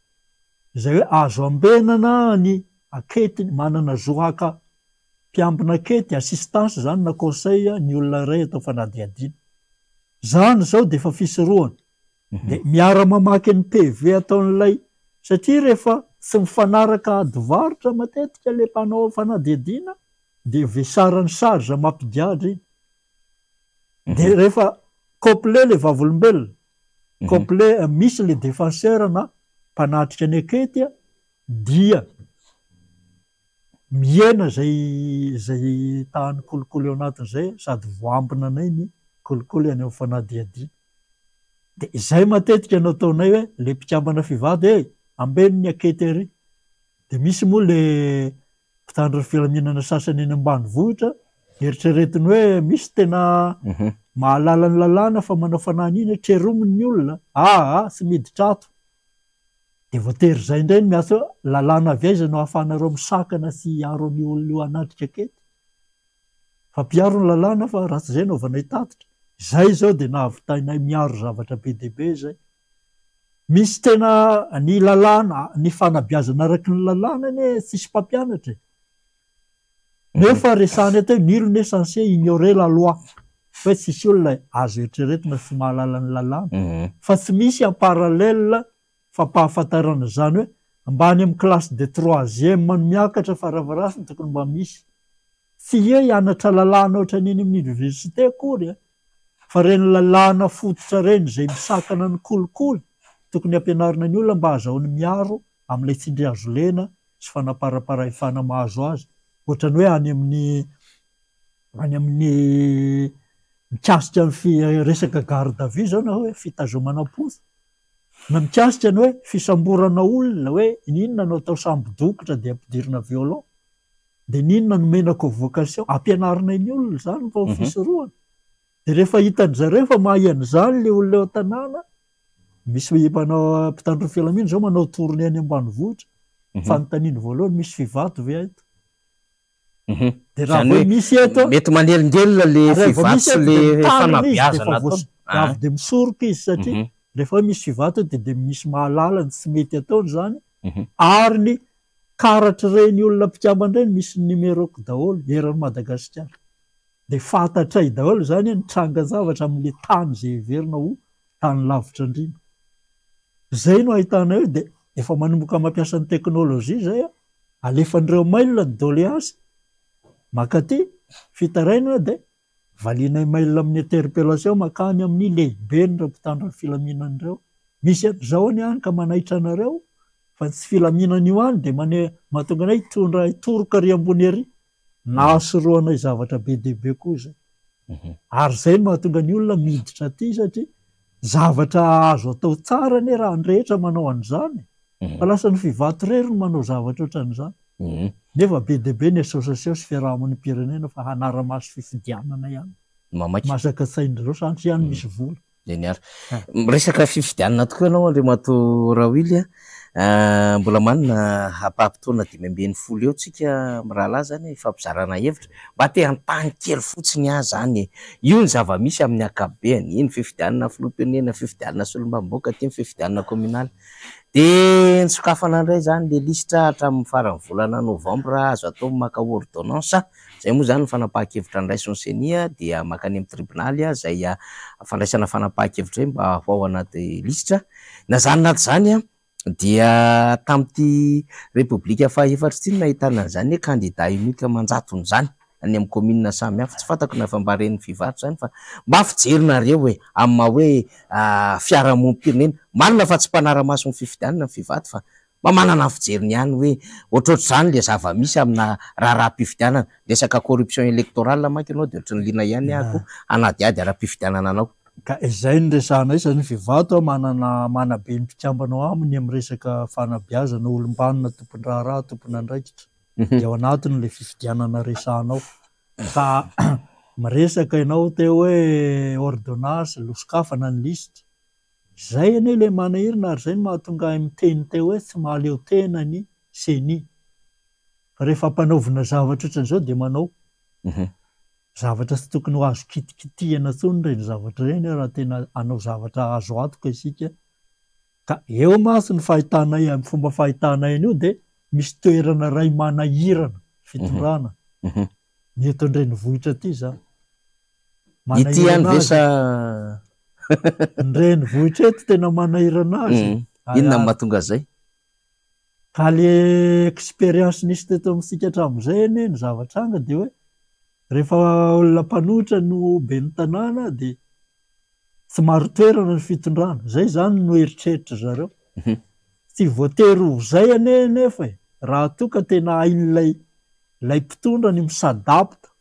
izay hoe azo ambenana ny akety, manana zo haka mpiambina akety, assistance izany na conseil ny olona iray atao fanadihadiana. Izany izao dia efa fisorohana. Dia miara-mamaky ny PV ataon'ilay satria rehefa tsy mifanaraka ady varotra matetika ilay mpanao fanadihadiana dia vesaran'ny charge mampigadra iny. Dia rehefa complet ilay vavolombelona, complet misy ilay défenseur na mpanatrika ny akety dia mihena izay izay tahan'ny kolikoly ao anatin'izay sady voambina anay ny kolikoly any amin'ny fanadihadiana. Dia izay matetika no ataonay hoe le mpikambana fivady e, ambeno ny akety ery. Dia misy moa le mpitandro ny filaminana sasany eny ambanivohitra, eritreretiny hoe misy tena mahalala ny lalàna fa manao fanahiniana hoe trerominy ny olona, aa tsy miditra ato. Dia voatery izay indray no miantso hoe lalàna avy aiza no ahafahanareo misakana sy hiaro an'io olona io hanatrika akety? Fa mpiaro ny lalàna fa raha tsy izay anaovanay tatitra. Izay izao dia nahavitainay miaro zavatra be dia be izay. Misy tena ny lalàna, ny fanabeazana araky ny lalàna anie tsisy mpampianatra e. Nefa resahana eto hoe nul n'est censé ignorer la loi. Hoe tsisy olona azo eritreretina tsy mahalala ny lalàna. Fa tsy misy en parallèle fampahafantarana izany hoe mba any amin'ny classe de troisième no miakatra farafarasiny tokony mba misy. Tsy hoe hianatra lalàna ohatran'ny eny amin'ny université akory an, fa ireny lalàna fototra ireny izay misakana ny kolikoly tokony hampianarina ny olona mba hahazahoany miaro amin'ilay tsindry hazo lena sy fanamparaparahefana mahazo azy. Ohatran'ny hoe any amin'ny any amin'ny mikasika ny fi resaka garde à vue izao na hoe fitazomana am-ponja. Na mikasika ny hoe fisamborana olona hoe n'inona no atao sambo-dokotra dia ampidirina violon, dia n'inona no omena convocation, ampianarina ny olona izany mba ho fisorohana. Dia rehefa hitan-dry zareo fa mahay an'izany ilay olona eo an-tanàna, misy mpanao mpitandro ny filaminana izao manao tournée any ambanivohitra, fanontaniany voalohany misy fivato ve eto? Dia raha vao misy eto, Mety manelingelina le raha vao fivato misy sy eto dia le mitarina izy dia fanabeazana efa ataony. voas- avy dia misoroka izy satria rehefa hoe misy fivato eto dia misy mahalala ny tsy mety ataony izany ary ny karatr'ireny olona mpikambana ireny misy ny numéro-ko daholo eran'i Madagasikara. Dia fantatray daholo izany hoe ny trangan-javatra amin'ilay tany izay heverina ho tany lavitra andriana. Izay no ahitanay hoe dia efa manomboka mampiasa ny teknolojia izay an. Alefan'ireo mail ny doléance mankaty, fitarainana dia valianay mail amin'ny interpellation mankany amin'ny lehiben'ireo mpitandro ny filaminana ireo. Misy an'izao anie any ka manaitra anareo fa ny tsy filaminana io any dia mane mahatonga anay hitondra hitoroka ary ambony ery. Nahasorohanay zavatra be dia be koa izay. Ary izay no mahatonga ny olona miditra aty satria zavatra azo atao tsara anie raha ny rehetra manao an'izany e. Fa lasa ny Fivato irery no manao zavatra ohatran'izany. Nefa be dia be ny association sy fiarahamonim-pirenena fa hanara-maso fifidianana ihany. Mamaky. Masaka tsain-dry zareo satria any misy vola. Eny ary. Miresaka fifidianana tokoa ianao Andriamatoa Rawily a. Mbola manana ampaham-potoana 15 eo tsika mirahalahy izany hifampizarana hevitra. Mba te hanontany kely fotsiny aho izany e. Io ny zava-misy amin'ny ankapobeny. Iny fifidianana filoham-pirenena, fifidianana solombavambahoaka, ity ny fifidianana kaominaly. Dia nisokafana indray izany ilay lisitra hatramin'ny faran'ny volana novambra, azo atao ny maka ordonnance. Izay moa izany ny fanapahan-kevitra noraisin'ny Ceni dia mankany amin'ny tribonaly izay fandraisana fanapahan-kevitra izay mba ho ao anaty lisitra. Na izany na tsy izany dia tamin'ity Repoblika fahaefatra ity no nahitana an'izany hoe kandida unique aman-jatony izany any amin'ny kaominina samihafa. Tsy fantako na efa mba ren'ny mpivarotra izany fa mba fijerinareo e, amin'ny maha hoe fiarahamonim-pirenena. Marina fa tsy mpanara-maso ny fifidianana ny Fivato fa Mba manana ny fijeriny ihany hoe ohatrohatr'izany le zava-misy amina raharaham-pifidianana. Resaka corruption électorale manko ianao dia ohatran'ny liana ihany aho koa hanadihady ara-pifidianana anao. Ka izay no resahanay izany Fivato a manana manabe ny mpikambana ao aminy amin'ny resaka fanabeazana olom-banona tompon-draharaha tompon'andraikitra dia ao anatiny ilay fifidianana resahanao. Ka miresaka ianao teo hoe ordonnance losokafana ny lisitra. Izay anie ilay manahirana ary izay no mahatonga ahy miteny teo hoe tsy mahaleo tena ny ceni. Fa rehefa ampanaovina zavatra ohatran'izao dia manao zavatra tsy tokony ho azo kitikitihana intsony ireny zavatra ireny raha tena hanao zavatra azo antoka isika. Ka eo mantsy ny fahitanay amin'ny fomba fahitanay an'io dia misy toerana iray manahirana fitondrana ny eto an-drenivohitra aty izany. Ity ihany Manahirana ve azy. sa Ny renivohitra eto tena manahirana azy e. Inona no mahatonga an'izay? Ka le expérience nisy teto amintsika hatramin'izay anie ny zava-tranga dia hoe rehefa olona mpanohitra no ben'ny tanàna dia tsy marin-toerana ny fitondrana. Izay izany no eritreritry zareo. Tsy voatery ho izay anie nefa e, raha toa ka tena hain'ilay ilay mpitondra ny mi-s'adapte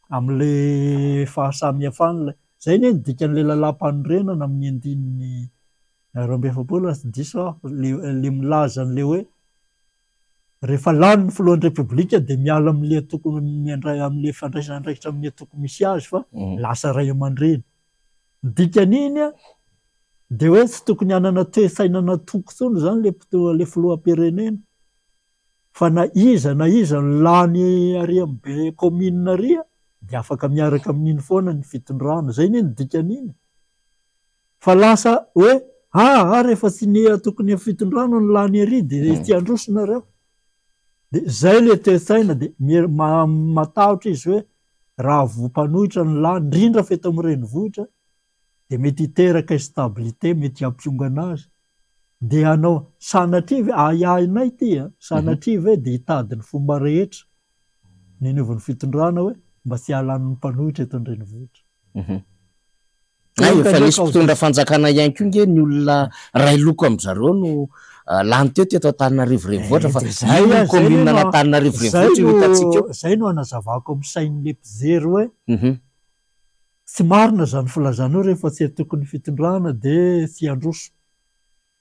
amin'ilay fahasamihafana. Zay anie ny dikan'ilay lalàmpanorenana amin'ny andininy 42 raha tsy diso aho, le le milaza an'ilay hoe rehefa lany ny filohan'ny Repoblika dia miala amin'ilay antoko miandray amin'ilay fandraisana andraikitra amin'ny antoko misy azy fa lasa ray aman-dreny. Ny dikan'iny an, dia hoe tsy tokony hanana toe-tsaina an'antoko intsony izany ilay mpitondra, ilay filoham-pirenena fa na iza na iza no lany ary amin'ny be kaominina ary dia afaka miaraka amin'iny foana ny fitondrana. Izay anie no dikan'iny. Fa lasa hoe aa rehefa tsy ny antokony amin'ny fitondrana no lany ery dia tsy handroso nareo. Dia izay ilay toe-tsaina dia matahotra izy hoe raha voa mpanohitra no lany, indrindra fa eto amin'ny renivohitra dia mety hiteraka instabilité, mety hampiongana azy. Dia hanao, sanatria ve, ahiahinay ity an, sanatria ve dia hitady ny fomba rehetra ny anivon'ny fitondrana hoe mba tsy hahalan'ny mpanohitra eto an-drenivohitra. Hay efa nisy mpitondra fanjakana ihany koa nge ny olona ray loko amin-dry zareo no lany teo teto Antananarivo renivohitra fa io no commune an'Antananarivo renivohitra io hitantsika io. Zay no hanazavako amin'ny sain'le mpijery hoe tsy marina izany filazana io rehefa tsy atokon'ny fitondrana dia tsy handroso.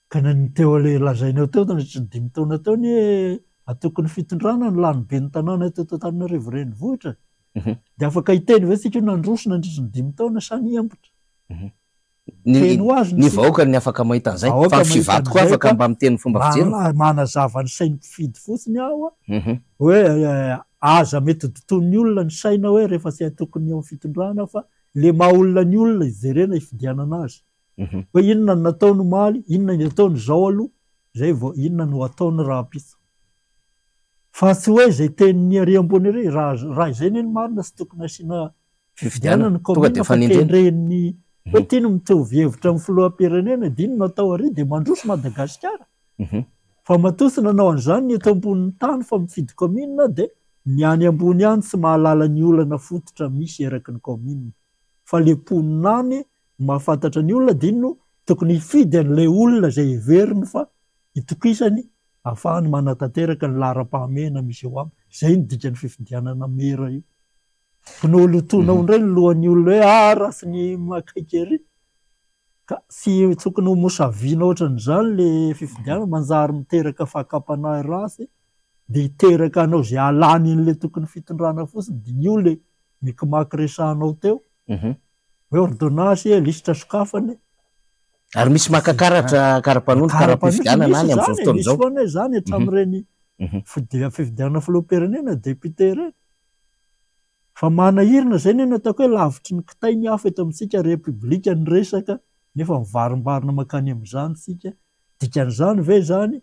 Ka na ny teo le lazainao teo nandritry ny dimy taona teo anie atokon'ny fitondrana no lany ben'ny tanàna teto Antananarivo renivohitra e. Dia afaka hiteny ve tsika hoe nandroso nandritry ny dimy taona sa nihambotra? Ny Teny ho azy ny ny vahoaka ny afaka mahita an'izay fa vahoaka ny mahita fivato koa an'izay afaka ka mba miteny ny fomba fijeriny. manazava ny sain'ny mpifidy fotsiny aho hoe aza mety dotoin'ny olona ny saina hoe rehefa tsy atokon'ny eo amin'ny fitondrana fa le maha olona ny olona ijerena hifidianana azy. Hoe inona no nataony omaly, inona ny ataony izao aloha, izay vao inona no hataony rahampitso. Fa tsy hoe izay tenin'ny ery ambony ery, raha raha izay anie ny marina tsy tokony asiana fifidianana ny Tonga dia kaominina fa fanendrena. tendren'ny hoe ity no mitovy hevitra amin'ny filoham-pirenena dia iny no atao ary dia mandroso Madagasikara. Fa matoa tsy nanao an'izany ny eto ambonin'ny tany fa mifidy kaominina dia ny any ambony any tsy mahalala ny olana fototra misy eraky ny kaominina. Fa le mponina any no mahafantatra ny olona dia iny no tokony hifidy an'ilay olona izay heveriny fa itokisany ahafahany manatanteraka ny laharam-pahamehana misy eo aminy. Izay no dikan'ny fifidianana mera io. Tokony holotoinao indray ny lohan'ny olona hoe ah ratsy ny akaiky ery. Ka tsy tokony ho mosaviana ohatran'izany le fifidianana, manjary miteraka fakam-panahy ratsy dia hiteraka anao izay hahalany an'ilay tokony fitondrana fotsiny. Diniho le mikimaky resahanao teo. Hoe ordonnance e, lisitra sokafana e. Ary misy maka karatra, kara-panondro, kara-pifidianana any amin'izao fotoana izao. Misy foana izany hatramin'ireny fifidianana filoham-pirenena, député ireny. Fa manahirana izay anie no ataoko hoe lavitry ny kitay ny afo eto amintsika, repoblika ny resaka nefa mivarimbarina mankany amin'izany isika. Dikan'izany ve izany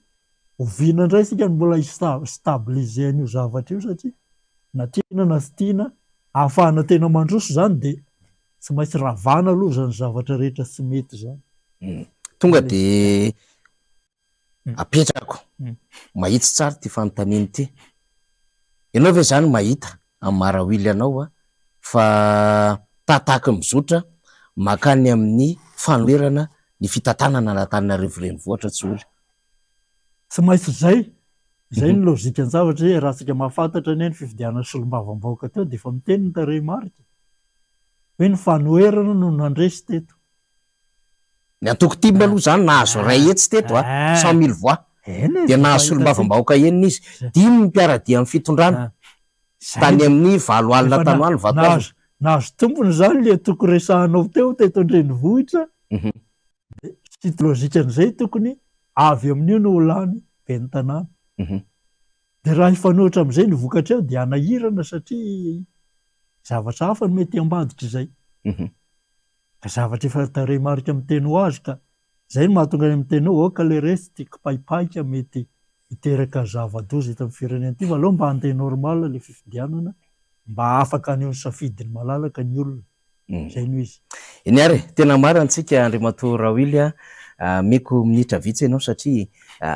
oviana indray isika no mbola hi-stabiliser an'io zavatra io satria na tiana na tsy tiana ahafahana tena mandroso izany dia tsy maintsy ravana aloha izany zavatra rehetra tsy mety izany. Tonga dia apetrako mahitsy tsara ity fanontaniana ity. Ianao ve izany mahita amin'ny maha Rawily anao fa tahatahaky ny mizotra mankany amin'ny fanoherana ny fitantanana an'Antananarivo Renivohitra tsy holy? Tsy maintsy izay. Izay ny lojikan-javatra hoe raha tsika mahafantatra anie ny fifidianana solombavambahoaka teo dia efa miteny ny tarehimarika hoe ny fanoherana no nandresy teto. Ny antoko tim aloha izany nahazo 100 teto a, 100 mille voix. Dia nahazo solombavambahoaka enina izy. Dimy ny mpiara-dia amin'ny fitondrana. Tany amin'ny 80 tany ho any vato azo. Nahazo tombony izany ilay antoko resahanao teo teto an-drenivohitra. Dia suite logique-n'izay tokony avy amin'io no ho lany ben'ny tanàna. Dia raha hifanohitra amin'izay ny vokatra eo dia hanahirana satria zavatra hafa no mety ambadik'izay. Ka zavatra efa tarehimarika miteny ho azy ka zay no mahatonga ny miteny hoe ok le resy ty kipaipaika mety hiteraka zava-doza eto amin'ny firenena ity fa aleo mba handeha normal le fifidianana mba afaka haneho ny safidiny malalaka ny olona. Zay no izy. Eny ary e, tena marina antsika Andriamatoa Rawily a, ameko minitra vitsy ianao satria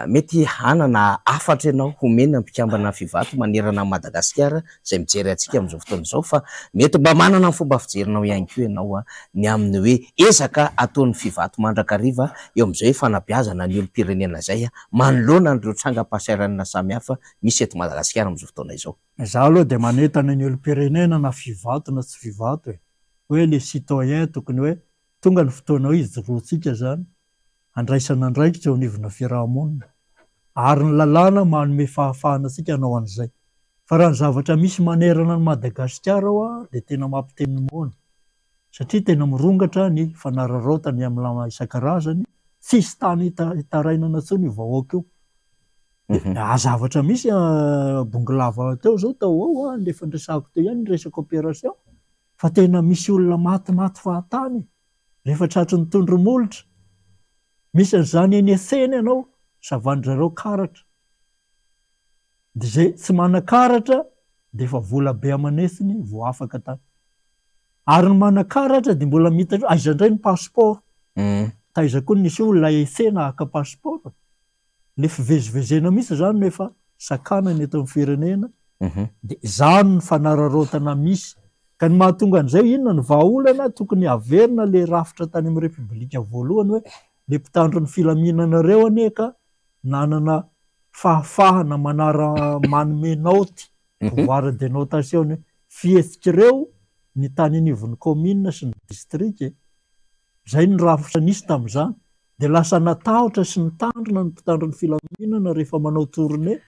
mety hanana hafatra ianao homena mpikambana Fivato manerana an'i Madagasikara izay mijery antsika amin'izao fotoana izao fa mety mba manana ny fomba fijerinao ihany koa ianao ny amin'ny hoe ezaka ataon'ny Fivato mandrakariva eo amin'izay hoe fanabeazana ny olom-pirenena izay manoloana an'ireo trangam-pahasahiranana samihafa misy eto Madagasikara amin'izao fotoana izao. Izaho aloha dia manentana ny olom-pirenena na Fivato na tsy Fivato e. Hoe le citoyen tokony hoe tonga ny fotoana hoe hijoroantsika izany, handraisana andraikitra eo anivona fiaraha-monina. Ary ny lalàna manome fahafahana antsika hanao an'izay. Fa raha ny zavatra misy manerana an'i Madagasikara hoa dia tena mampiteny ny moana. Satria tena mirongatra ny fanararaotana amin'ny isan-karazany, tsisy tany hitarainana intsony io vahoaka io. Dia zavatra misy Bongolava teo izao tao ho ao, efa niresahako teo ihany ny resaka opération, fa tena misy olona matimaty fahatany e! Rehefa tratry ny tondro molotra. Misy an'izany eny an-tsena ianao, savan-dry zareo karatra. Dia izay tsy manan-karatra dia efa vola be aman'hetsiny vao afaka tany. Ary ny manan-karatra dia mbola mitatra hoe aiza indray ny passeport? Taiza koa no nisy olona etsena haka passeport? Le fivezivezena mihitsy izany no efa sakanana eto amin'ny firenena, dia izany ny fanararaotana misy. Ka ny mahatonga an'izay inona ny vahaolana tokony haverina le rafitra tany amin'ny repoblika voalohany hoe le mpitandro ny filaminana ireo anie ka nanana fahafahana manara manome naoty, pouvoir de notation ny fihetsik'ireo ny tany anivon'ny kaominina sy ny distrika e. Izay no rafitra nisy tamin'izany. Dia lasa natahotra sy nitandrina ny mpitandro ny filaminana rehefa manao tournée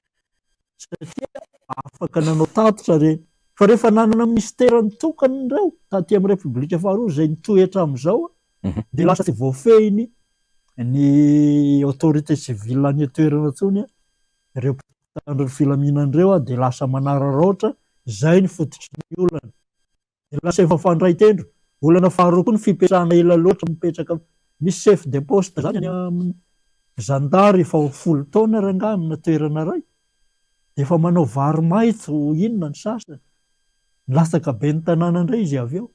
satria afaka nanao tatitra ireny. Fa rehefa nanana minisitera nitokana ireo taty amin'ny Repoblika faharoa izay nitohy hatramin'izao dia lasa tsy voafehiny ny autorité civile any an-toerana intsony ireo mpitandro ny filaminana ireo dia lasa manararaotra, izay ny fototry ny olana. Dia lasa efa fandray tendro. Olana faharoa koa ny fipetrahana ela loatra mipetraka misy chef de poste zany any amin'ny zandary efa ho folo taona rangahy amina toerana iray dia efa manao vary maitso inona ny sasany. Milatsaka ben'ny tanàna indray izy avy eo.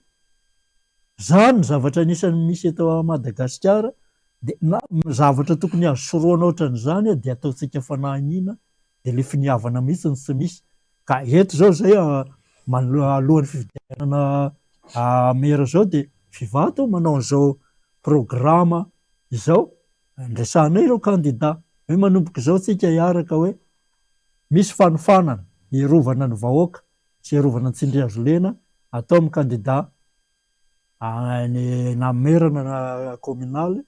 Zany ny zavatra anisan'ny misy eto Madagasikara dia na zavatra tokony azo sorohana ohatran'izany dia ataontsika fanahiniana dia le finiavana mihitsy no tsy misy. Ka eto zao zay alohan'ny fifidianana maire zao dia Vivato manao an'izao programa izao, andresanay ireo kandida hoe manomboka izao tsika hiaraka hoe misy fanofanana hiarovana ny vahoaka sy hiarovana ny tsindrihazolena atao amin'ny kandida ny na maire na communal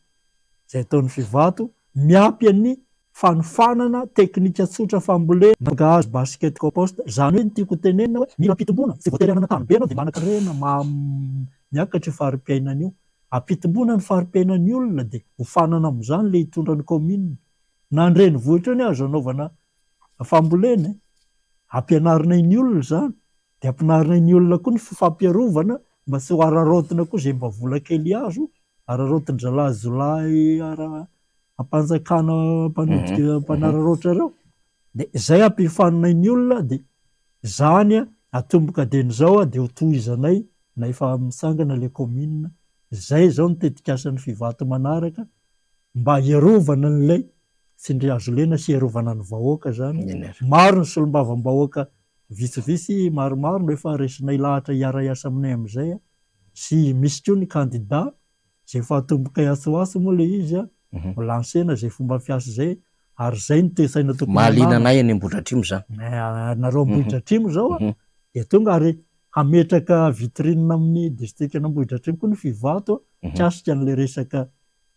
izay ataon'ny Fivato, miampy an'ny fanofanana teknika tsotra fambolena, mangahazo, basket, compost, izany hoe ny tiako hotenenina hoe mila ampitomboana, tsy voatery hanana tany be ianao dia manan-karena miakatra io fari-piainana io, ampitomboana ny fari-piainan'ny olona dia hofanana amin'izany ilay hitondra ny kaominina, na ny renivohitra io anie azo anaovana fambolena e, ampianarina ny olona izany. Dia ampianarinay ny olona koa ny fifampiarovana mba tsy ho araraotina koa izay mba vola kely azo, araraotin-dry zalahy jiolahy ara ampanjakana mpanodika mpanararaotra ireo. Dia izay ampiofaninay ny olona dia izany atomboka dieny izao dia ho tohizanay na efa mitsangana ilay commune. Izay izao ny tetikasan'ny Fivato manaraka mba hiarovana an'ilay tsindrihazolena sy hiarovana ny vahoaka izany. Maro ny solombavambahoaka Vitsivitsy maromaro no efa resinay lahatra hiara-hiasa aminay amin'izay sy misy koa ny kandida izay efa atombokay atsy ho atsy moa ilay izy ho lancena izay fomba fiasa izay ary izay no toe-tsaina tokony Mahaliana anay any Ambohidratrimo izany. Nareo Ambohidratrimo izao dia tonga ary hametraka vitrine amin'ny distrikan'Ambohidratrimo koa ny Fivato mikasika an'ilay resaka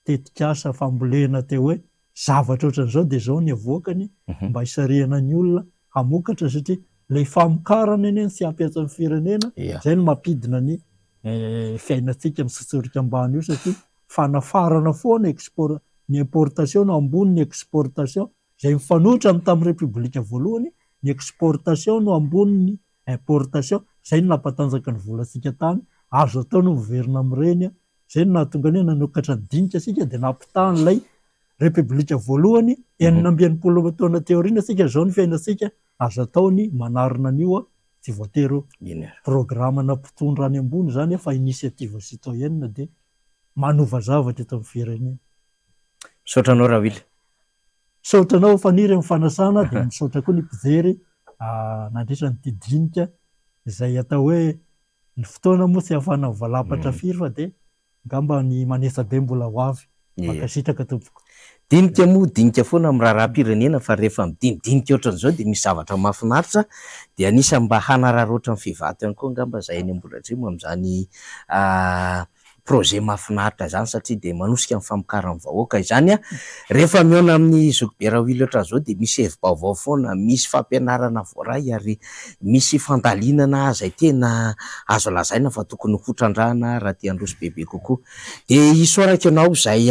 tetikasa fambolena teo hoe zavatra ohatran'izao dia izao ny avoakany mba hisarihana ny olona hamokatra satria ilay famokarana anie no tsy ampy eto amin'ny firenena, izay no mampidina ny fiainantsika mitsotsorika ambany io satria fanafarana foana export, ny importation no ambony ny exportation, izay mifanohitra amin'ny tamin'ny repoblika voalohany, ny exportation no ambony ny importation, izay no nampatanjaka ny volantsika tany, azo atao ny miverina amin'ireny Izay no nahatonga ny hoe nanokatra ny dinika isika dia nampitaha an'ilay Repoblika voalohany 66 taona teo aoriana isika izao ny fiainantsika azo atao ny manarina an'io tsy voatery ho programme-na mpitondra any ambony izany fa initiative citoyenne dia manova zavatra eto amin'ny firenena. Misaotra anao Rawil. Misaotra anao Faniry amin'ny fanasana dia misaotra koa ny mpijery nandritra an'ity dinika izay atao hoe Ny fotoana moa tsy ahafahana mivalampatra firy fa dia angamba ny manetsa be mbola ho avy. Mankasitraka tompoko. Dinika moa dinika foana amin'ny raharaham-pirenena fa rehefa midinidinika ohatran'izao dia misy zavatra mahafinaritra dia anisan'ny mba hanararaotra ny Fivato ihany koa angamba izahay eny Ambohidratrimo amin'izany projet mahafinaritra izany satria dia manosika ny famokaran'ny vahoaka izany. Rehefa mihaona amin'ny zokibe Rawily ohatran'izao dia misy hevi-baovao foana, misy fampianarana voaray ary misy fandalinana izay tena azo lazaina fa tokony hotrandrahana raha te handroso bebe kokoa. Dia isaorako ianao izay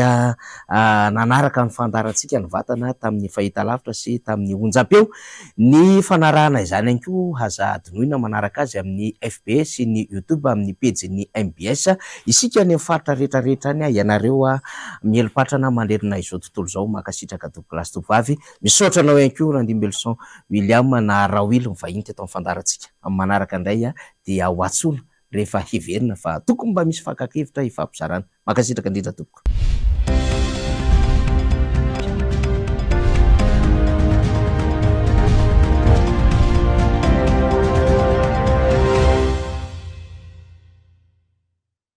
nanaraka ny fandaharantsika nivatana tamin'ny fahitalavitra sy tamin'ny onjam-peo. Ny fanarahana izany ihany koa aza adinoina manaraka azy amin'ny FB sy ny YouTube amin'ny pejin'ny mbs. Isika any amin'ny faritra rehetra rehetra any, ianareo mieli-patrana manerana izao tontolo izao. Mankasitraka tompokolahy sy tompovavy. Misaotra anao ihany koa Randimbielison William na Rawily nivahiny teto amin'ny fandaharantsika. Amin'ny manaraka indray dia ho antsoina rehefa heverina fa tokony mba misy fakan-kevitra hifampizarana. Mankasitraka indrindra tompoko.